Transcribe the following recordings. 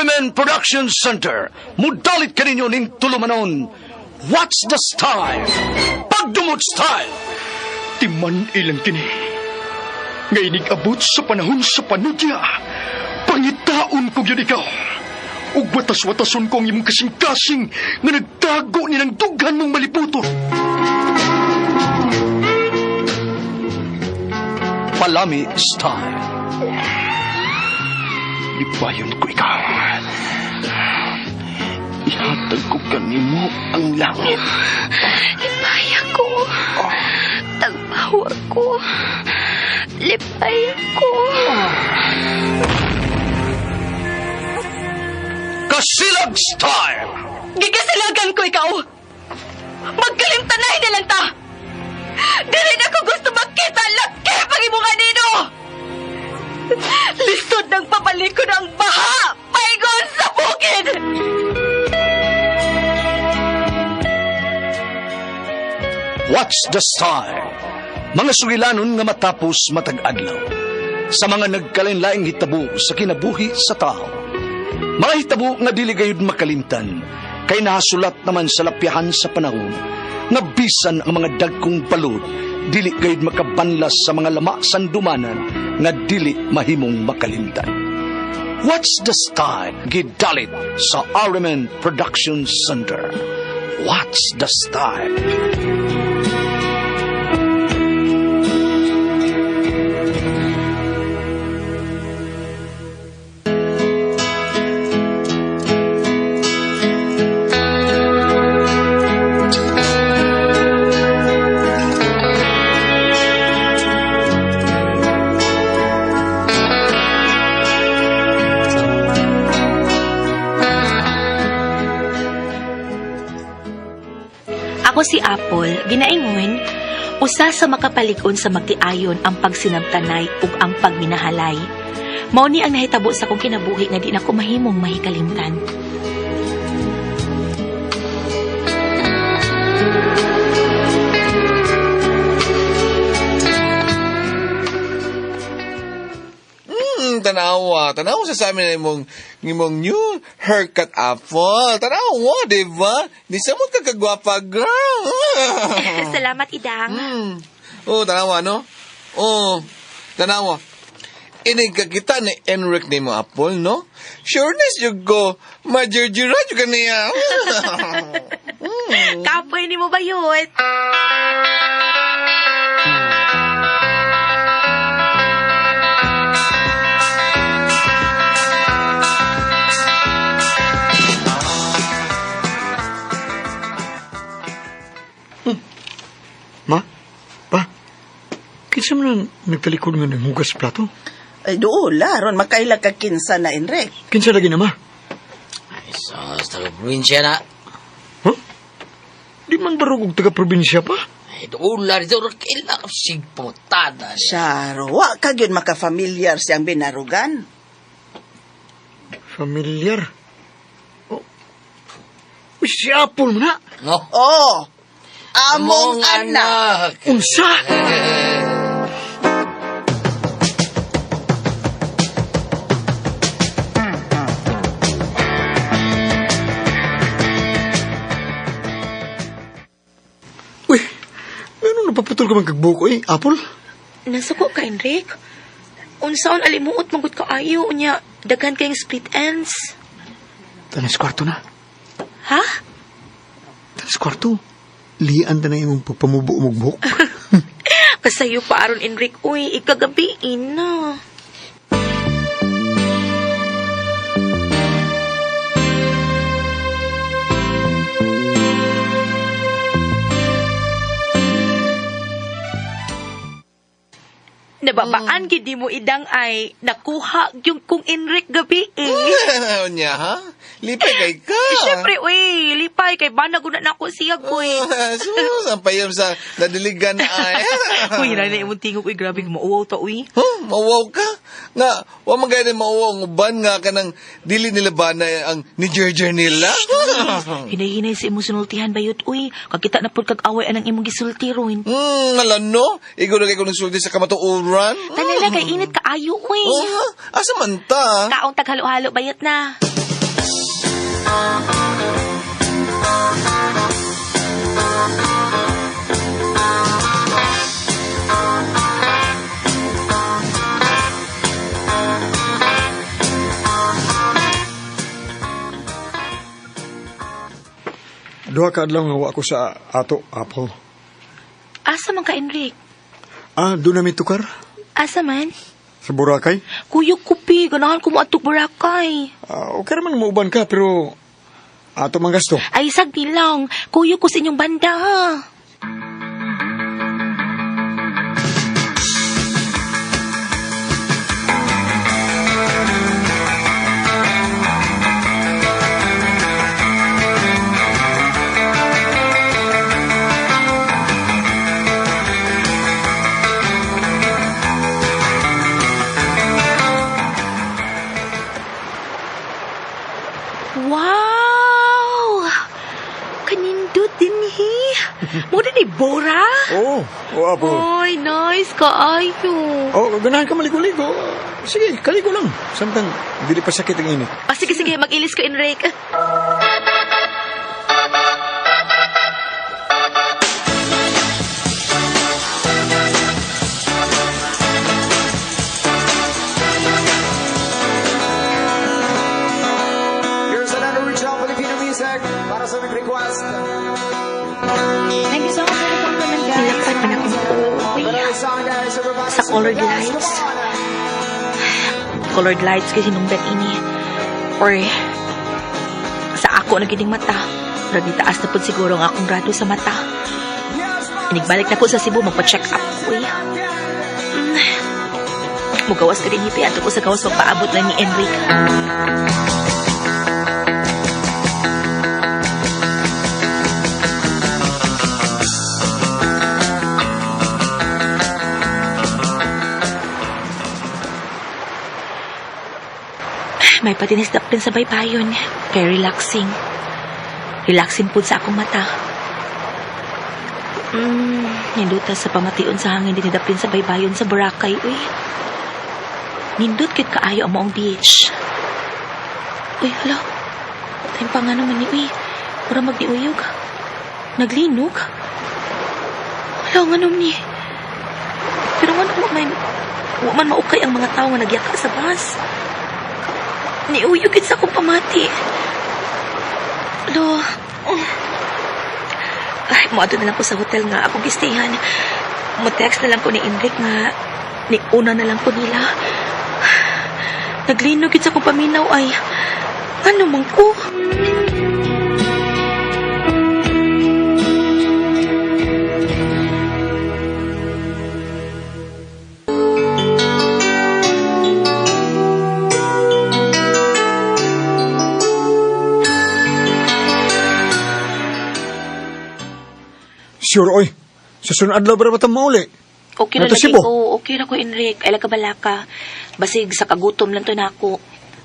RMN Production Center, mudalit kaninyo ning tulumanon. What's the style? Pagdumot style! Timan ilang kini. Nga inig-abot sa panahon sa panudya, pangitaon ko gyud ikaw. Ug watas-watason ko ang imong kasing-kasing nga nagtago ni ng dughan mong maliputon. Palami style. Lipayon ko ikaw. Ihatag ko kanimo ang langit. Lipay ako. Tagpawa ko. Lipay ako. Kasilag style! Gigasilagan ko ikaw! Magkalimtanay na lang ta! Dili na ko gusto makita laki pag imong anino! Lisod ng pabalikon ang baha! Paingon sa bukid! What's the style? Mga sugilanon nga matapos matag adlaw. Sa mga nagkalain-laing hitabo sa kinabuhi sa tao. Mga hitabo nga dili gayud makalimtan, kay nahasulat naman sa lapyahan sa panahon, nga bisan ang mga dagkong balod, dili gayud makabanlas sa mga lama sandumanan nga dili mahimong makalimtan. What's the style? Gidalit sa RMN Production Center. What's the style? Ako si Apple, ginaingon, usa sa makapalig-on sa magtiayon ang pagsinabtanay ug ang pagminahalay. Mao ni ang nahitabo sa akong kinabuhi nga di na ko mahimong mahikalimtan. Tanawa. Tanawa sa amin na imong new haircut, Apple. Tanawa, di ba? Di sa mo kagwapa, girl. Salamat, Idang. Oh, tanawa, no? Oh, tanawa. Inig ka kita ni Enric ni mo, Apple, no? Sureness you go. Majirjira you ka niya. Kapoy ni mo ba yun? Ma? Pa? Kinsa man ang nagtalikod nga nanghugas plato? Ay, dool, ron makaila ka kinsa na, Enric. Kinsa lagi na, ma? Ay, sos, taga-probinsya na. Huh? Di man barog og taga-probinsya pa? Ay, doon lang dito, kaila ka sigputada. Syaro, wa ka gyud makafamilyar siyang binarugan. Familiar. Oh. Uy, si Apple man na. No? Oh, among anak. Unsa? Uy, ano napaputol ka man kagbuko eh, Apple? Nasuko ka, Enric. Unsaon alimuot magud ka ayo unya daghan kayong split ends. Tanis kwarto na. Ha? Tanis kwarto. Lian ta na imong pagpamubo mong buhok. Kasayo pa aron Enric, uy, ikagabiin na. Nababaan gid di mo idang ay nakuha yung kong Enric gabi eh. Unya, ha? Lipay kay ka. Siyempre, uy, lipay kay bana guna na ako siya uy. Sus, ang payam sa nadiligan ay. Uy, na imong tingog uy, grabe mauwaw ta uy. Huh? Mauwaw ka? Nga, wa man gani mauwaw ang uban nga kanang dili nila ba na ang ni Jerjer nila? Hinay-hinay sa imong sinultihan bayot uy. Kakita na pud kag away anang imong gisulti ron. Ala no? Igo na kay ko nagsulti sa kamatuoran. Tanala kay init kaayo uy. Oh, ha? Asa man ta? Kaong taghalo-halo bayot na. Duha ka adlaw nga wa ko sa ato, Apple. Asa man ka, Enric? Ah, doon namin tukar? Asa man? Sa Boracay? Kuyog ko, pi. Ganahan ko mo atok Boracay. Ah, okay naman muuban ka, pero ato man gasto. Ay, sagdi lang. Kuyog ko sa inyong banda, ha? Wow! Kanindot din hi. Mo din ni Bora? Oo, oh, Apple. Oy, nice kaayo. Oh, ganahan ka maligo-ligo. Sige, kaligo lang. Samtang, dili pa sakit ang init. Ah, sige, sige, mag-ilis ko, Enric. Here's another original Filipino music para sa nag-request. Thank you so much for the compliment, guys. Nilakpan man akong uwi. Another song, guys. Everybody Sa colored yes, lights. Come on. Colored lights kasi hinungdan ini. Or sa ako na gining mata. Pero di taas na po siguro ang akong grado sa mata. Inigbalik na ko sa Cebu, magpa-check up ko eh. Mugawas ka din hipi. Ato ko sa gawas magpaabot lang ni Enric. May patinisdap din sa baybayon. Very relaxing. Relaxing po sa akong mata. Ninduta sa pamation sa hangin dinidapin sa baybayon sa Boracay, uy. Nindot kit kaayo ang maong beach. Uy, hala. Time pa nga naman ni, uy. Mura magdiuyog. Naglinog. Hala, nga naman ni. Pero nga naman, wa man maukay ang mga tao nga nagyaka sa bus. Niuyog gid sa akong pamati. Lo, oh. Ay, moadto na lang ko sa hotel nga akong gistayan. Mo-text na lang ko ni Enric nga ni una na lang ko nila. Naglinog gid sa akong paminaw ay ano man ko? Sure, oy. Sa sunod adlaw ba ta mauli? Okay ra Nato lagi Cebu. ko. Okay ra ko, Enric. Ay kabalaka. Basig sa kagutom lang to nako.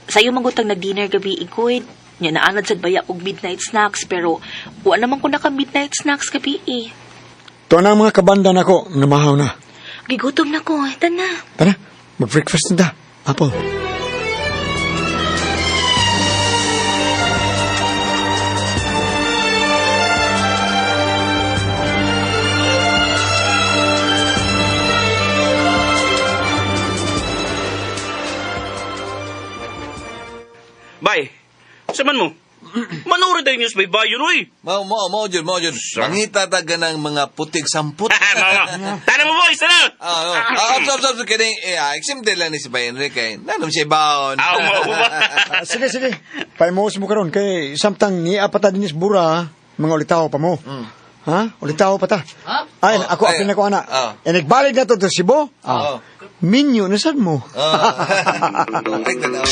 Sa iyo manggutang nag-dinner gabi igod. Nya naanad sad baya og midnight snacks pero wa naman ko naka midnight snacks gabi eh. Tuwa na ang mga kabanda nako, namahaw na. Gigutom na ko. Tana. Tara, mag-breakfast na ta. Apple. Bay, sa man mo? Manuri tayo news bay bayon, uy. Mao, mao, mao, jud, mao, jud. Mangita ta ganang mga putig samput. Mama. Tana mo, boys, tana. Ah, oh. Ah, obs, obs, obs, kining, eh, ah, simple lang ni si Bay Enrique. Nanom siya baon. Aw, mo ba? Ah, sige, sige. Paimos mo karon kay samtang ni apata dinis bura, mga ulitaw pa mo. Ha? Ulitaw pa ta. Ha? Ay, Oh, ako ay, apil na ko ana. ah. E nagbalig na to to Cebu. Oh. Minyo na sad mo. Oh. Ay, tanaw.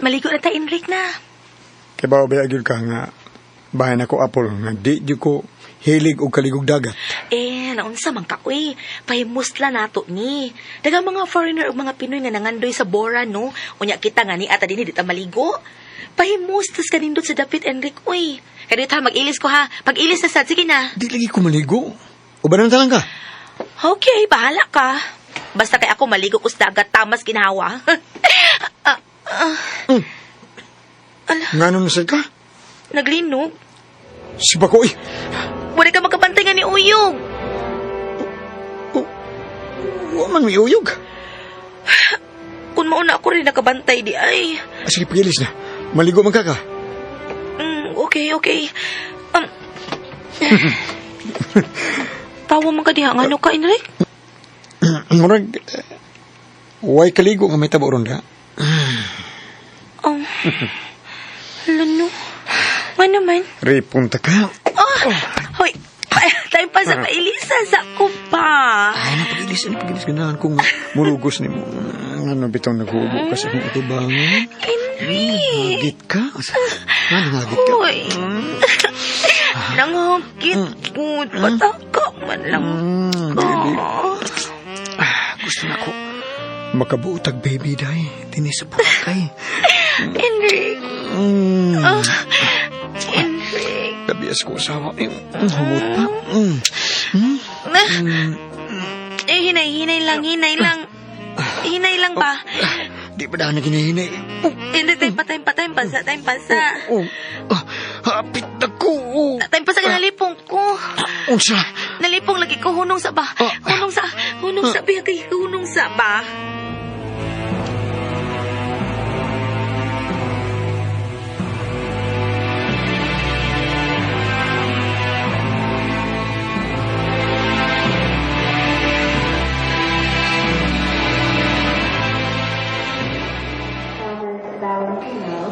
Maligo na ta, Enric na. Kay bawo ba gyud ka nga bahay na ko Apple nga di jud ko hilig og kaligog dagat. Eh, naunsa man ka, uy. Pahimusla nato ni. Daghang mga foreigner ug mga Pinoy nga nangandoy sa Bora, no? Unya kita nga ni ata dinhi di ta maligo. Pahimustas ka nindot sa dapit, Enric, uy. Kaya dito ha, mag-ilis ko ha. Pag-ilis na sad, sige na. Di lagi ko maligo. Ubanan ta lang ka. Okay, bahala ka. Basta kay ako maligo ko sa dagat, tamas ginawa. Ah, ah, Nga nung nasad ka? Naglinog. Si Bako, eh. Wala ka makabantay nga ni Uyog. Wa man may uyog. Kung mauna ako rin nakabantay di ay. Ah, sige, pagilis na. Maligo man ka ka. Okay, okay. Tawa man ka diha. Ngano ka, Enric? Murag, way kaligo nga may tabo ron da. Hala no. Nga naman. Repunta ka. Oh, hoy. Time pa sa pailisa sa ko pa. Ay, napagilis, napagilis. Ganahan ko nga. Mulugos ni mo. Ano bitong naghubo ka sa akong atubangan? Enric. Hagit ka? Ano, hagit ka? Hoy. Nanghagit ko. Pataka man lang Baby. ka. Ah, gusto na ko. Makabuotag baby, day. Dini sa Boracay. Enric. Ah, Enric. Labiyas ko asawa. Eh, humot pa. Eh, hinay, hinay lang, hinay lang. Hinay lang ba? Di ba dahil naginahinay? Hindi, time pa, time pa, time pa sa, time pa sa. Oh, ah, hapit na ko. Oh. Time pa sa nalipong ko. Unsa? Nalipong lagi ko, hunong sa ba? Hunong sa, biya kay hunong sa ba?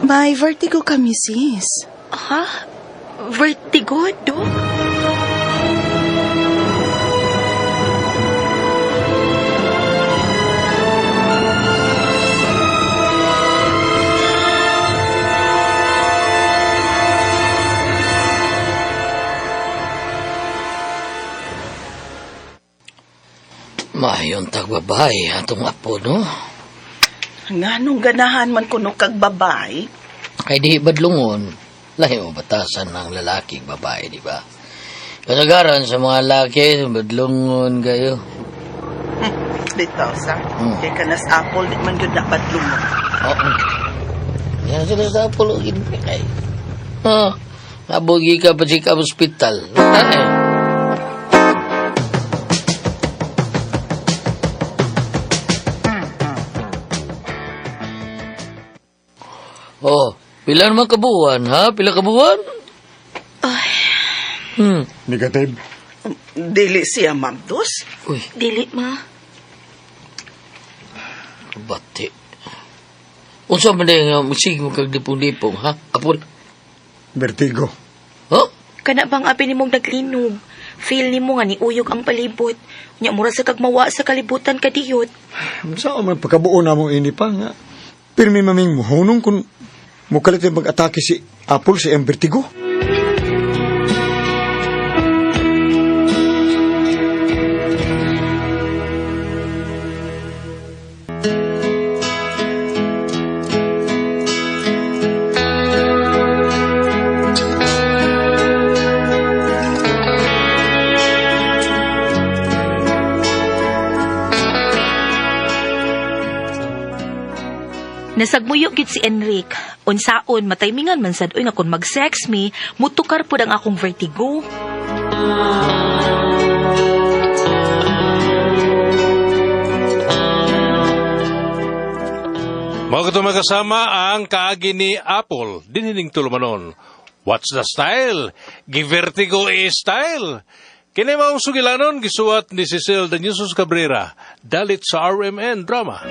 May vertigo ka, misis. Ha? Vertigo, Dok? Mayon tagbabay atong apo, no? Nganong ganahan man kuno kag babae? Kay di badlungon, lahi mo batasan ng lalaki babae, di ba? Kasagaran sa mga laki, badlungon kayo. Bitaw sa. Kay kanas apple di man gyud na badlungon. Oo. Yan sila sa Apple, kay. Ah, nabugi ka pa sa hospital. Ay. Oh, pila naman kabuuan, ha? Pila kabuuan? Ay. Negative. Dili siya mabdos. Uy. Dili, ma. Bati. Unsa man din nga musig mo kag dipong-dipong, ha? Apol. Vertigo. Huh? Kana bang abi nimong naglinog? Feel nimo nga niuyog ang palibot. Nya mura sa kagmawa sa kalibutan kadiyot. Unsa man pagkabuo na mo ini pa nga. Pirmi maming muhunong kun mukalit yung mag-atake si Apple sa iyang vertigo. Nasagmuyo gid si Enric. Unsaon mataymingan man sad oy nga kun mag-sex me, mutukar pud ang akong vertigo. Mga katong magkasama ang kaagi ni Apple, dinhining tulumanon. What's the style? Givertigo is style. Kini maong sugilanon, gisuwat ni Cecil Daniusos Cabrera, dalit sa RMN Drama.